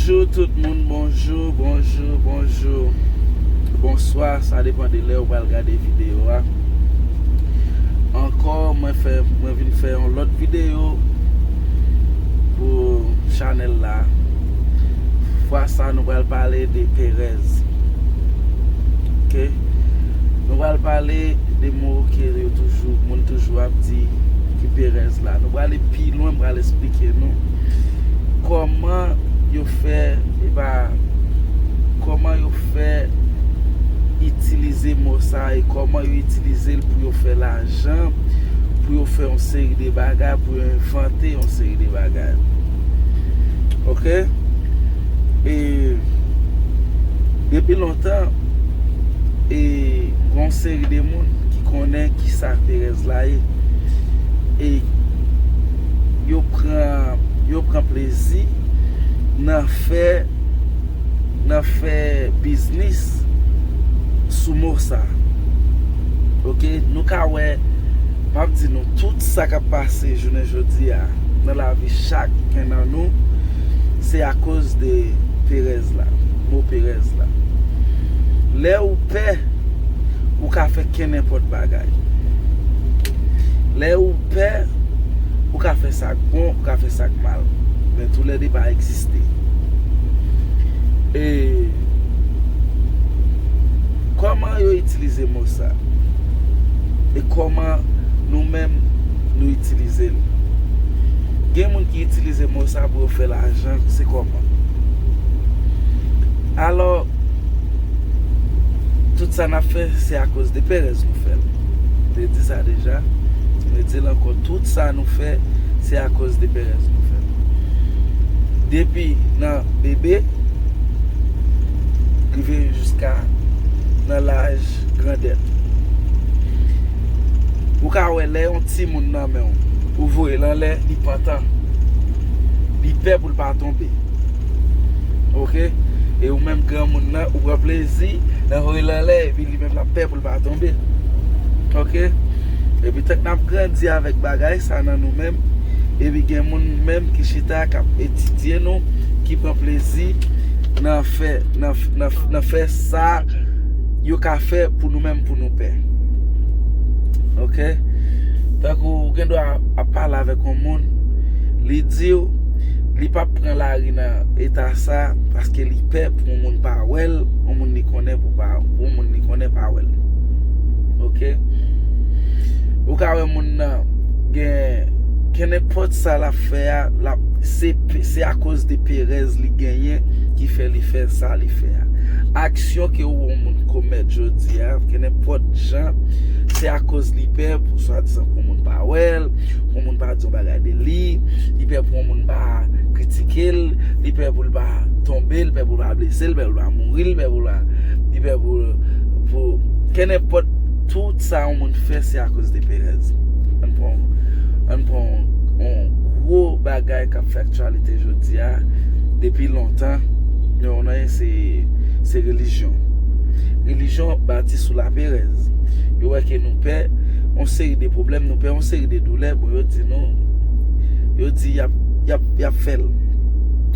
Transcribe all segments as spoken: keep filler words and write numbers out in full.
Bonjou tout moun, bonjou, bonjou, bonjou. Bonswa, sa depann de lè ou pral gade videyo a. Ankò, mwen fè, mwen vin fè yon lòt videyo pou chanèl la. Fwa sa, nou pral pale de perèz. Ok? Nou pral pale de mo ke yo toujou, moun toujou ap di ki perèz la. Nou prale pi lwen, m pral eksplike nou kòman yo fè, e pa kòman yo fè itilize mo sa e kòman yo itilize l pou yo fè lajan, pou yo fè yon seri de bagay, pou yo envante yon seri de bagay. Ok? E depi lontan, e gen yon seri de moun ki konnen ki sa perèz la ye. E yo pran, yo pran plezi nan fè, nan fè biznis sou mo sa. Ok, nou ka wè, m ap di nou, tout sa k ap pase jounen jodi a nan lavi chak ken nan nou, se akoz de perèz la, mo perèz la. Lè ou pè, ou ka fè kenenpòt bagay. Lè ou pè, ou ka fè sa k bon, ou ka fè sa k mal. Men toulède pa egziste. E kòman yo itilize mo sa? E kòman nou menm nou itilize l? Gen moun ki itilize mo sa pou yo fè lajan, se kòman? Alò, tout sa n ap fè, se akoz de perèz nou fè l. M te di sa deja, m redi l ankò, tout sa nou fè, se akoz de perèz nou fè l. Depi nan bebe, rive jiska nan laj grandèt. Ou ka wè lè yon timoun nan men w, ou voye l anlè, li pantan. Li pè pou l pa tonbe. Ok? E ou menm granmoun nan, ou pran plezi nan voye l anlè, epi li menm l ap pè pou l pa tonbe. Ok? Epi tank n ap grandi avèk bagay sa nan nou menm, epi gen moun menm ki chita, k ap etidye nou, ki pran plezi nan fè, nan, nan, nan fè sa yo ka fè pou nou menm, pou nou pè. Ok? Tankou ou gen dwa ap pale avèk yon moun, li di w li p ap pran lari nan eta sa, paske li pè pou yon moun pa wè l, yon moun li konnen pou pa, pou yon moun li konnen pa wè l. Ok? Ou ka wè moun nan gen, gen nenpòt sa l ap fè a, l ap, se, se akoz de perèz li genyen ki fè li fè sa li fè a. Aksyon ke ou wè yon moun komèt jodi a, gen nenpòt jan, se akoz li pè pou swadizan pou yon moun pa wè l, pou yon moun pa di yon bagay de li, li pè pou yon moun pa kritike l, li pè pou l pa tonbe, li pè pou l pa blese, li pè pou l pa mouri, li pè pou l pa, li pè pou, pou, kenenpòt, tout sa yon moun fè, se akoz de perèz. Ann pran, ann pran yon gwo bagay k ap fè aktyalite jodi a, depi lontan, nou konnen se, se relijyon. Relijyon bati sou laperèz. Yo wè ke nou pè yon seri de pwoblèm, nou pè yon seri de doulè, bon, yo di nou, yo di y ap, y ap, y ap fè l.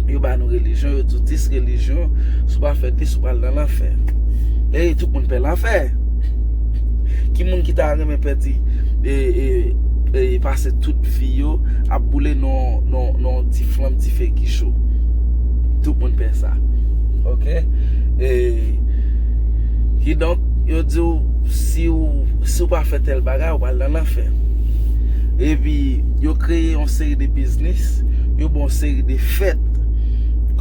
Yo ba nou relijyon, yo di w dis relijyon, si w pa fè dis, ou pral nan lanfè. E tout moun pè lanfè. Ki moun ki ta renmen pèdi, e, e, e, pase tout vi yo ap boule nan, nan, nan ti flanm dife ki cho? Tout moun pè sa. Ok? E, kidonk, yo di w, si w, si w pa fè tèl bagay, ou pral nan lanfè. Epi, yo kreye yon seri de biznis, yo ba w yon seri de fèt.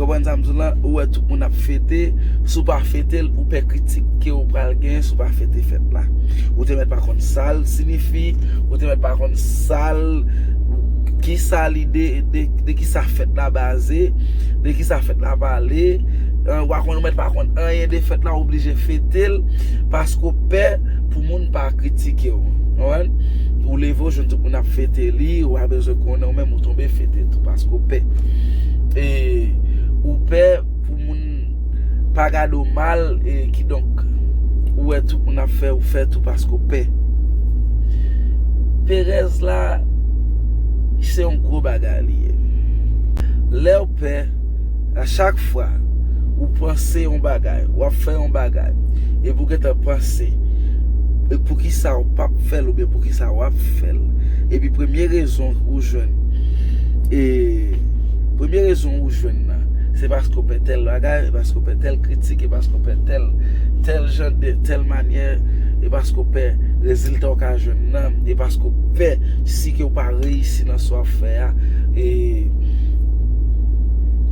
Konprann sa m di w lan? Ou wè tout moun ap fete, si w pa fete l, ou pè kritik ke w pral genyen si w pa fete fèt la. Ou te mèt pa konn sa l siyifi, ou te mèt pa konn sa l, ki sa lide, de, de ki sa fèt la baze, de ki sa fèt la pale. An, w pa konn, ou mèt pa konn anyen de fèt la, ou oblije fete l, paske w pè pou moun pa kritike w. Konprann? Ou leve, w jwenn tout moun ap fete li, ou pa bezwen konnen, ou menm ou tonbe fete tou, paske w pè. E ou pè pou moun pa gade w mal, e kidonk, ou wè tout moun ap fè, ou fè tou paske w pè. Perèz la, se yon gwo bagay li ye. Lè w pè, A chak fwa ou panse yon bagay, w ap fè yon bagay, epi w gentan panse, e poukisa w p ap fè l oubyen poukisa w ap fè l. Epi premye rezon ou jwenn, e premye rezon ou jwenn nan, se paske w pè tèl bagay, e paske w pè tèl kritik, e paske w pè tèl, tèl jan de, tèl manyè, e paske w pè rezilta w ka jwenn nan, e paske w pè si ke w pa reyisi nan sa w ap fè a, e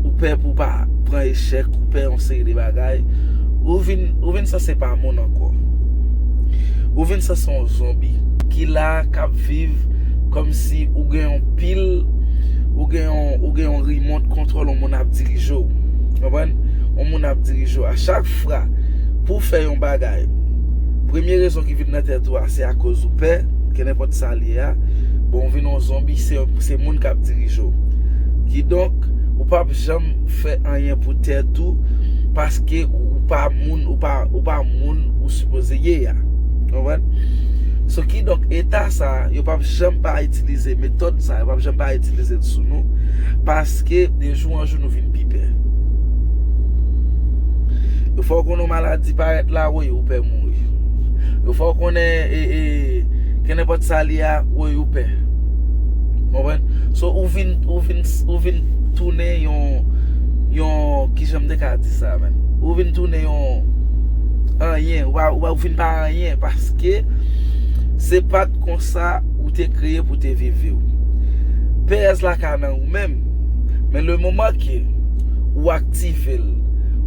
ou pè pou w pa pran echèk, ou pè yon seri de bagay, ou vin, ou vin sanse pa moun ankò. Ou vin sanse yon zonbi ki la, k ap viv kòmsi ou gen yon pil, ou gen yon, ou gen yon remote control, yon moun ap dirije w. Konprann? Yon moun ap dirije w. A chak fwa pou w fè yon bagay, premye rezon ki vin nan tèt ou a, se akoz ou pè, ke nenpòt sa l ye a. Bon, ou vin yon zonbi, se, se moun k ap dirije w. Kidonk, ou p ap janm fè anyen pou tèt ou, paske ou pa moun, ou pa, ou pa moun ou sipoze ye a. Konprann? So, kidonk, eta sa a, yo p ap janm pa itilize metòd sa a, yo p ap janm pa itilize l sou nou, paske de jou an jou nou vin pi pè. Yo fè w konnen yon maladi parèt la, woy, ou pè mouri. Yo fè w konnen, e, e, ke nenpòt sa l ye a, woy, ou pè. Konprann? So, ou vin, ou vin, ou vin tounen yon, yon, kijan m te ka di sa, menm? Ou vin tounen yon anyen, ou pa, ou pa, ou vin pa anyen, paske se pa t konsa ou te kreye pou te viv vi w. Perèz la ka nan ou menm, men le moman ke ou aktive l,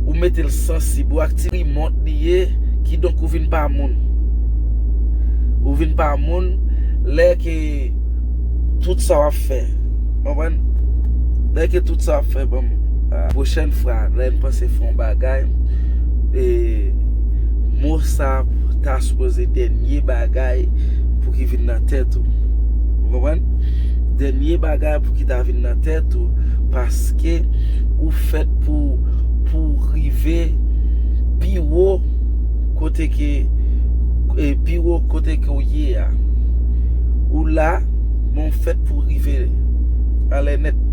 ou mete l sansib, ou aktive remote li ye, kidonk ou vin pa moun. Ou vin pa moun, lè ke tout sa w ap fè, konprann? Lè ke tout sa w ap fè, bon, a, pwochèn fwa, lè n panse fè yon bagay, e, mo sa ta sipoze dènye bagay pou ki vin nan tèt ou. Ou konprann? Dènye bagay pou ki ta vin nan tèt ou, paske ou fèt pou, pou rive pi wo kote ke, e, pi wo kote ke w ye a. Ou la, men w fèt pou rive anlè nèt.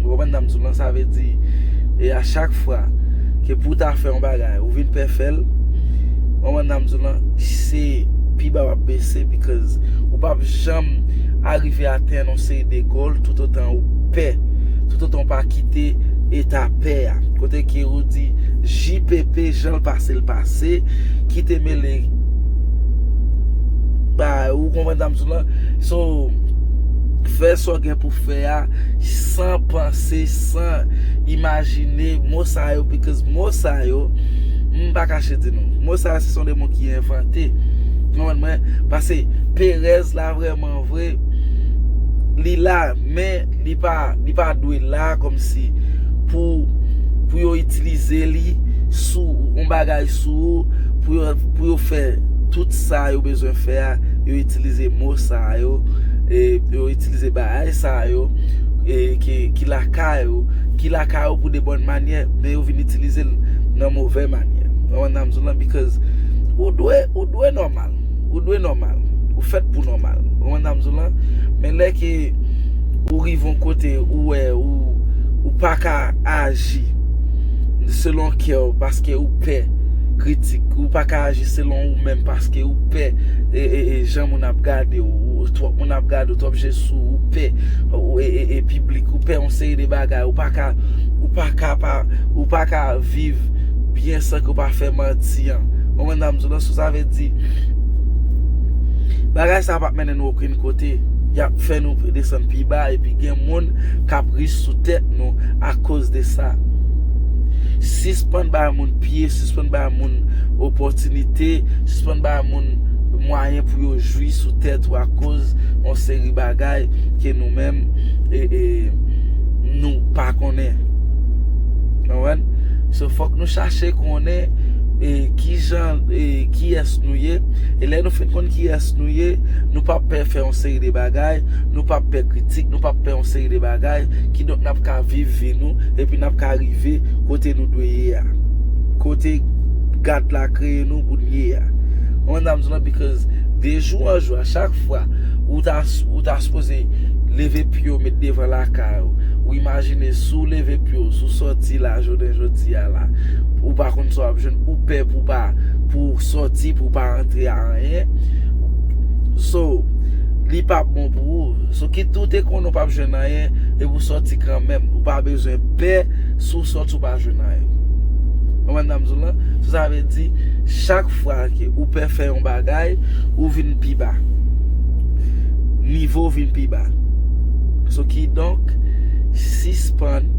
Ou konprann sa m di w lan? Sa vle di, e a chak fwa ke pou w ta fè yon bagay, ou vin pè fè l, ou konprann sa m di w lan, se pi ba w ap bese, because ou p ap janm arive atenn yon seri de gòl toutotan ou pè, toutotan ou pa kite eta pè a. Kote ke ou di, J P P, jan l pase, l pase, kite mele. Ba, ou konprann sa m di w lan? So, fè sa w gen pou fè a, san panse, san imajine mo sa yo, because mo sa yo, m pa kache di nou, mo sa yo, se son de mo ki envante. Konprann mwen? Paske perèz la, vrèman vre, li la, men li pa, li pa dwe la kòmsi pou, pou yo itilize li sou yon bagay sou ou, pou yo, pou yo fè tout sa yo bezwen fè a, yo itilize mo sa yo, e yo itilize bagay sa yo, e ki, ki lakay ou, ki lakay ou pou de bòn manyè, men yo vin itilize l nan movè manyè. Ou konprann sa m di w lan? Because ou dwe, ou dwe nòmal. Ou dwe nòmal. Ou fèt pou nòmal. Ou konprann sa m di w lan? Men lè ke ou rive yon kote, ou wè, ou, ou pa ka aji selon kè w, paske ou pè kritik. Ou pa ka aji selon ou menm, paske ou pè, e, e, e, jan moun ap gade w, ou, twòp moun ap gade w, twòp je sou ou, ou pè, ou, e, e, e, piblik, ou pè yon seri de bagay, ou pa ka, ou pa ka pa, ou pa ka viv byen san ke w pa fè manti an. Ou konprann sa m di w lan? So, sa vle di, bagay sa p ap mennen nou okenn kote. Y ap fè nou desann pi ba, epi gen moun k ap rich sou tèt nou akoz de sa. Sispann bay moun pye, sispann bay moun opòtinite, sispann bay moun mwayen pou yo jwi sou tèt ou akoz yon seri bagay ke nou menm, e, e, nou pa konnen. Konprann? So, fòk nou chache konnen, e, kijan, e, kiyès nou ye. E lè nou fin konn kiyès nou ye, nou p ap pè fè yon seri de bagay, nou p ap pè kritik, nou p ap pè yon seri de bagay, kidonk n ap ka viv vi nou, epi n ap ka rive kote nou dwe ye a. Kote gad la kreye nou pou n ye a. Ou konprann sa m di w lan? Because de jou an jou, a chak fwa ou ta, ou ta sipoze leve pye w met devan lakay ou. Ou imajine si w leve pye w, si w sòti la jounen jodi a la, ou pa konn sa w ap jwenn, ou pè pou pa, pou w sòti, pou w pa antre a anyen. So, li p ap bon pou ou. So, kit ou te konnen w p ap jwenn anyen, epi w sòti kanmenm. Ou pa bezwen pè si w sòti w pa jwenn anyen. Konprann sa m di w lan? So, sa vle di, chak fwa ke ou pè fè yon bagay, ou vin pi ba. Nivo w vin pi ba. So, kidonk, sispann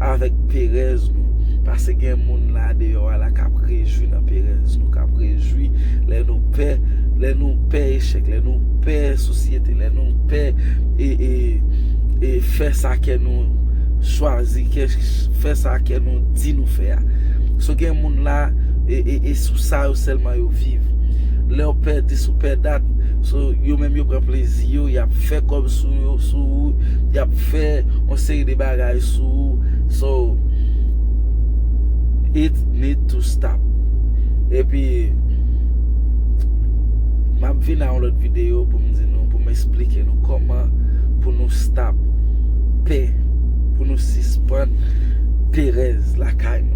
avèk perèz nou. Paske gen moun la deyò a la k ap rejwi nan perèz nou, k ap rejwi lè nou pè, lè nou pè echèk, lè nou pè sosyete, lè nou pè e, e, e fè sa kè nou chwazi, kè, fè sa kè nou di nou fè a. So, gen moun la, e, e, e sou sa yo sèlman yo viv. Lè w pè dis, ou pè dat, so, yo menm yo pran plezi yo, y ap fè kòb sou yo, sou ou, y ap fè yon seri de bagay sou ou. So, it need to stop. Epi, m ap vin a yon lòt videyo pou m di nou, pou m esplike nou kòman pou nou stop pè, pou nou sispann perèz lakay nou.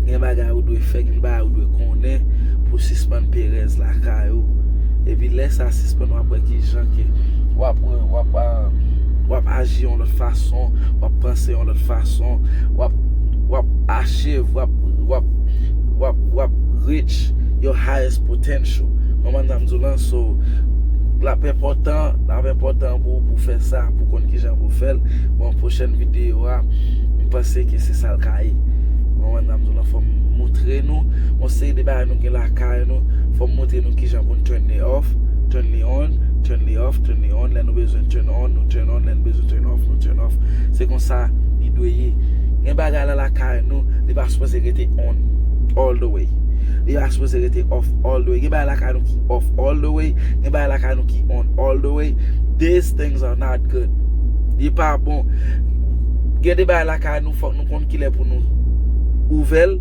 Gen bagay ou dwe fè, gen bagay ou dwe konnen pou sispann perèz lakay ou. Epi lè sa sispann, w ap wè kijan ke w ap, w ap, w ap aji yon lòt fason, w ap panse yon lòt fason, w ap, w ap achieve, w ap, w ap, w ap, w ap reach your highest potential. Konprann sa m di w lan? So, l ap enpòtan, l ap enpòtan pou, pou fè sa, pou konn kijan pou fè l. Bon, pwochèn videyo a, m panse ke se sa l ka ye. Konprann sa m di w lan? Fò m montre nou yon seri de bagay nou gen lakay nou. Fò m montre nou kijan pou n turn it off, turn it on, turn it off, turn it on. Lè nou bezwen turn on, nou turn on. Lè nou bezwen turn off, nou turn off. Se konsa li dwe ye. Gen bagay la lakay nou, li pa sipoze rete on all the way. Li pa sipoze rete off all the way. Gen bagay lakay nou ki off all the way. Gen bagay lakay nou ki on all the way. These things are not good. Li pa bon. Gen de bagay lakay nou, fòk nou konn kilè pou nou ouvè l,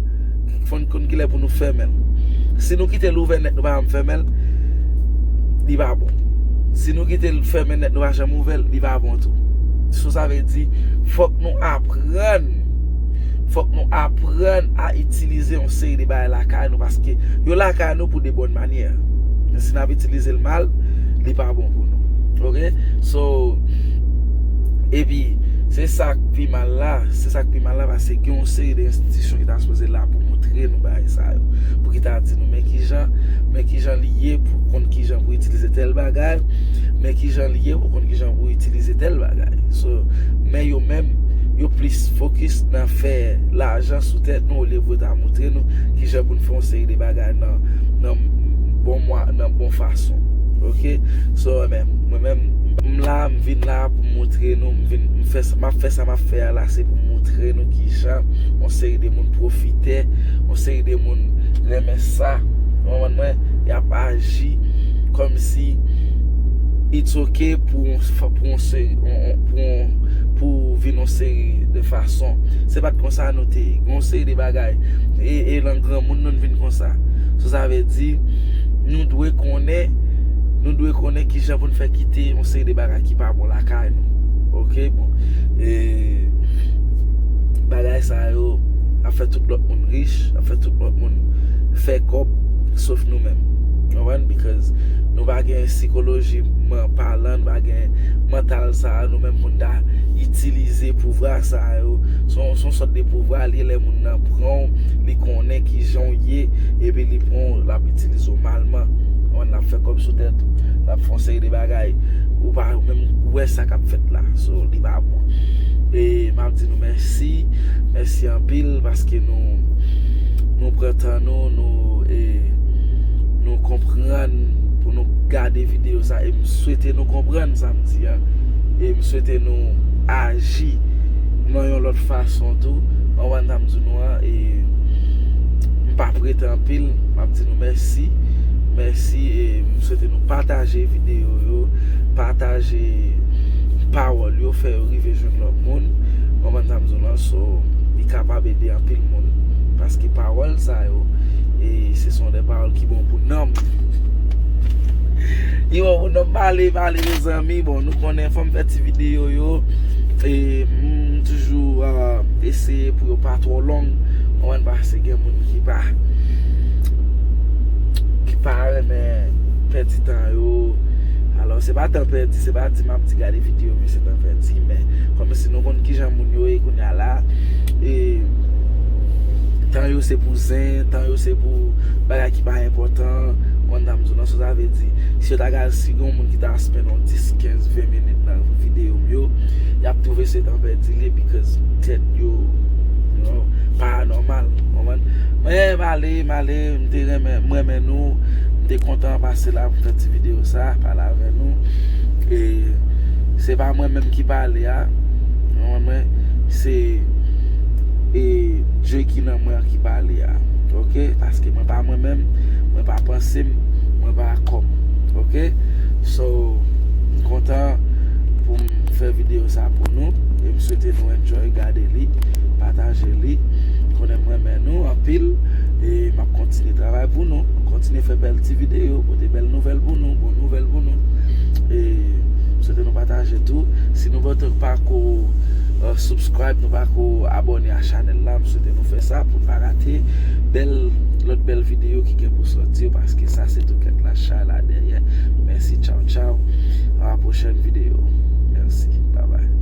fòk nou konn kilè pou nou fèmen l. Si nou kite l ouvè nèt, nou pa janm fèmen l, li pa bon. Si nou kite l fèmen nèt, nou pa janm ouvè l, li pa bon tou. So, sa vle di, fòk nou aprann, fòk nou aprann a itilize yon seri de bagay lakay nou, paske yo lakay nou pou de bòn manyè. Men si n ap itilize l mal, li pa bon pou nou. Oke? So, epi, se sa k pi mal la, se sa k pi mal la, paske gen yon seri de enstitisyon ki ta sipoze la pou montre nou bagay sa yo. Pou ki ta di nou, men kijan, men kijan li ye pou konn kijan pou itilize tèl bagay, men kijan li ye pou konn kijan pou itilize tèl bagay. So, men yo menm, yo plis fokis nan fè lajan sou tèt nou, olye pou yo ta montre nou kijan pou n fè yon seri de bagay nan, nan bon mwa, nan bon fason. Oke? So, men, mwen menm, m la, m vin la pou m montre nou, m vin, m fè sa, m ap fè sa m ap fè a la, se pou m montre nou kijan yon seri de moun pwofitè, yon seri de moun renmen sa. Ou konprann mwen? Y ap aji kòmsi it's ok pou yon fa-, pou yon seri, yon, yon, pou yon, pou vin yon seri de fason. Se pa t konsa nou te ye. Gen yon seri de bagay. E, e nan granmoun nou, n vin konsa. So, sa vle di, nou dwe konnen, nou dwe konnen kijan pou n fè kite yon seri de bagay ki pa bon lakay nou. Oke? Bon. E bagay sa yo ap fè tout lòt moun rich, ap fè tout lòt moun fè kòb, sof nou menm. Konprann? Because nou pa gen, sikolojiman palan, nou pa gen mantal sa a, nou menm pou n ta itilize pouvwa sa yo. Se yon, se yon sòt de pouvwa li ye, lè moun nan pran w, li konnen kijan w ye, epi li pran w, l ap itilize w malman. Konprann? L ap fè kòb sou tèt ou, l ap fè yon seri de bagay ou pa menm wè sa k ap fèt la. So, li pa bon. E m ap di nou mèsi, mèsi anpil paske nou, nou pran tan nou, nou, e, nou konprann pou nou gade videyo sa, e m swete nou konprann sa m di a, e m swete nou aji nan yon lòt fason tou. Ou konprann sa m di nou an, e m p ap rete anpil, m ap di nou mèsi, mèsi, e m swete nou pataje videyo yo, pataje pawòl yo, fè yo rive jwenn lòt moun. Ou konprann sa m di w lan? So, li kapab ede anpil moun. Paske pawòl sa yo, e se son de pawòl ki bon pou nanm. Yo, non, pale, pale, mezanmi. Bon, nou konnen fò m fè ti videyo yo. E m toujou uh, eseye pou yo pa twò long. Ou konprann, paske gen moun ki pa ki pa renmen pèdi tan yo. Alò, se pa tan pèdi, se pa di m ap di gade videyo m yo se tan pèdi, men kòmsi nou konn kijan moun yo ye kounye a la. E tan yo se pou zen, tan yo se pou bagay ki pa enpòtan. Ou konn sa m di w nan, sa vle di, si yo ta gade, si gen yon moun ki ta spend yon dis, kenz, ven minit nan videyo m yo, y ap twouve se tan pèdi li, because tèt yo, you know, pa nòmal, konprann? Men, m ale, m ale, m te renmen, m renmen nou, m te kontan pase la pou m fè ti videyo sa, pale avè nou. E se pa mwen menm ki pale a, mwen, mwen, se e Dye ki nan mwen an ki pale a. Oke? Paske mwen pa mwen menm, mwen pa panse m, mwen pa kò m. Oke? So, m kontan pou m fè videyo sa pou nou. E m swete nou enjoy gade li, pataje li. Konnen m renmen nou anpil. E m ap kontinye travay pou nou. Kontinye fè bèl ti videyo, pote bèl nouvèl pou nou, bon nouvèl pou nou. E m swete nou pataje tou. Si nou pa ko uh, subscribe, nou pa ko abòne a chanèl la, m swete nou fè sa pou n pa rate bèl, lòt bèl videyo ki gen pou sòti yo, paske sa se tou kèt la chay la dèyè. Mèsi, tchaw, tchaw. A la pwochèn videyo. Mèsi. Bye bye.